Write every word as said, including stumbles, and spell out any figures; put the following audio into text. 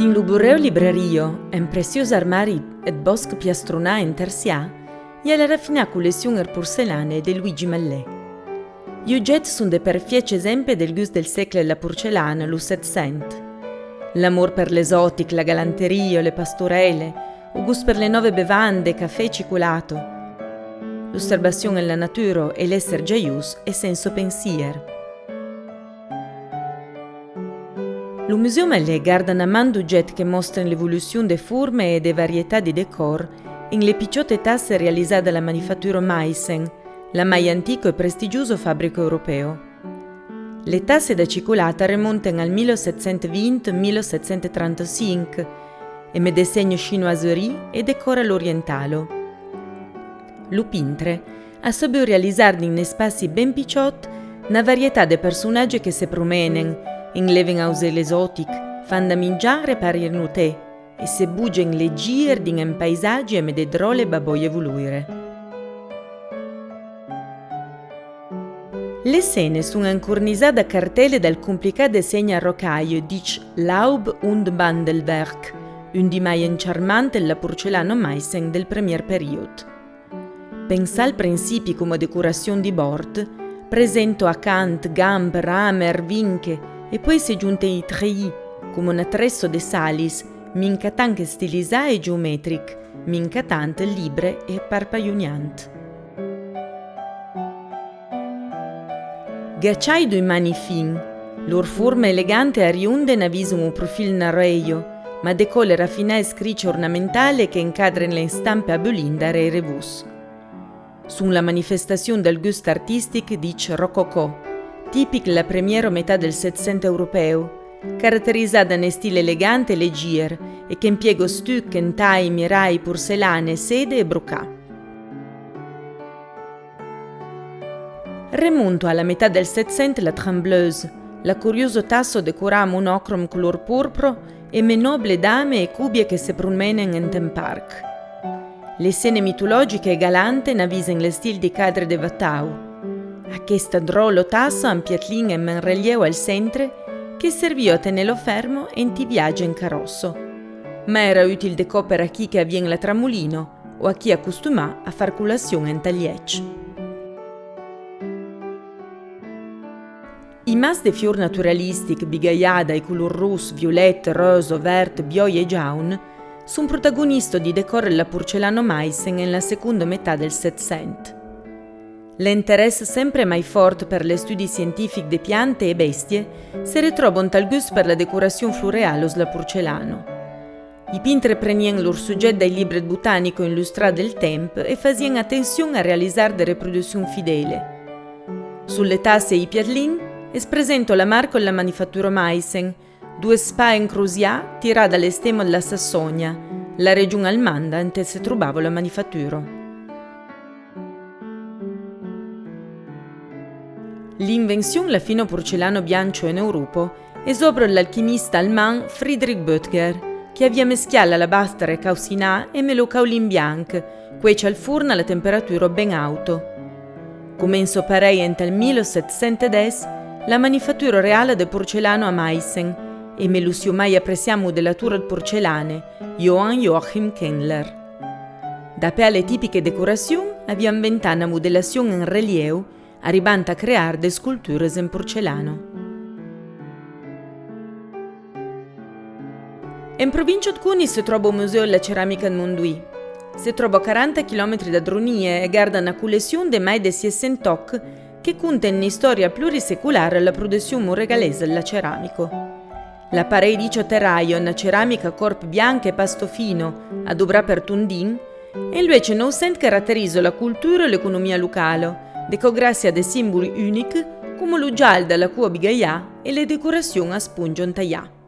Dins lo burèu libraria, un preciós armari eth bòsc piastronat en tercian, i a la rafinada colleccion en porcelana de Luigi Mallet. I objèctes son de perfieches exemple del gust del sègle la porcelana, lo sèt cents. L'amor per l'exotic, la galanteria, le pastorèle, o gust per le nòve bevande, cafè e cicolata, l'observacion en la natura e l'èsser jaiós e sensa pensier. Lo Musèu Mallet garda una man d'objèctes que mòstren l'evolucion de forma e de varietat de decòr en le pichòte tasse realizada a la manifatura Meissen, la mai antica e prestigiosa fabrica europèa. Le tasse da cicolata remonten al mil sèt cents vint mil sèt cents trenta-cinc, emé dessèn chinoiserie e decòr a l'orientala. Lo pintre a sabut realizar dins un espaci ben pichòt una varietat de personatges que se promenen, enlèven ausèl exotic, fan da minjar, reparan lo tè, e se bogen legier dins un paisatge emé de dròlle babòia voloire. Les scenes son encornisadas a cartèle dal complicat dessèn a rocalha dich Laub und Bandelwerk, un di mai encharmant la porcelana Meissen del premier periòd. Pensat al principi coma decoracion di bòrd, presenta acant, gamb, rame, arvinque, e puèi se jonten i treilhs, coma una tressa de salis, mincatant estilizat e geometric, mincatant libre e parpalhonhant. Gachai d'un mani fin, lor forma eleganta e arionda n'avisan un profil una roelha, ma de còle rafinat e scricha ornamentale qu'encadren l'estampa abulinda e revós. Son la manifestacion dal gust artistic dich rococò, tipic la premiera metat del Setcent europèu, caracterizat d'un estil elegant e legier e qu'empiega estuc, entai, mirai, porcelana, seda e brocat. Remonta a la metat del Setcent la Trembleuse, la curiosa tassa decorada amb un ocrom color porpra emé nòble dame e còbia que se promenen ent un parc. L'escena mitologica e galanta n'avisen l'estil di cadre de Watteau. Aquesta dròlla tassa amb piatlin emé un relièu al centre que servia a téner-la fèrma enti viatge en carròssa. Ma èra util de còp per a qui que avién la tramolina o a qui acostumà a far colacion enta lièch. I mas de fior naturalistic, bigalhada ai color ros, violet, ròsa, verd, viòi e jaun, son protagonista di decòr la porcelana Meissen en la seconda metat del Setcent. L'interès sempre mai fòrt per l'estudi scientific de piante e bèstie se retròba ent al gust per la decoracion floreala aus la porcelana. I pintres prenien lor sujèt dai libres de botanica illustrats del temps e fasien atencion a realizar de reproduccions fidèlas. Sus le tasse e i piatlin es presenta la marca la manifatura Meissen, duas spas encrosiadas tiradas a l'estema de la Sassonha, la region alemanda ente se trobava la manifatura. L'invencion la fina porcelana biancha en Euròpa es òbra de l'alquimista alemand Friedrich Böttger, qui aviá mesclat l'alabastre caucinat emé lo caulin bianc, cuèch al forn a la temperatura ben auta. Comença parelh ent al mil sèt cents dètz la manifatura reala de porcelana a Meissen, emé lo sieu mai apreciat modelator de porcelana, Johann Joachim Kendler. Dapèr le tipique decoracion, aviá inventat una modelacion en relièu, arribant a crear d'esculturas en porcelana. En província de Coni se tròba lo Musèu de la Ceramica de Mondui. Se tròba a quaranta quilòmetres da Dronia e garda una colleccion de mai de sièis cents tòcs que conten una istòria pluriseculara a la produccion montregalesa de la ceramica. L'aparelh dich aterralha, una ceramica a còrp bianc e pasta fina, adobrat per Tondin, en luèch Naucent caracteriza la cultura e l'economia locala, de còp gràcia a de simboli unics, coma lo jal da la coa bigalhada e le decoracion a esponja entailhada.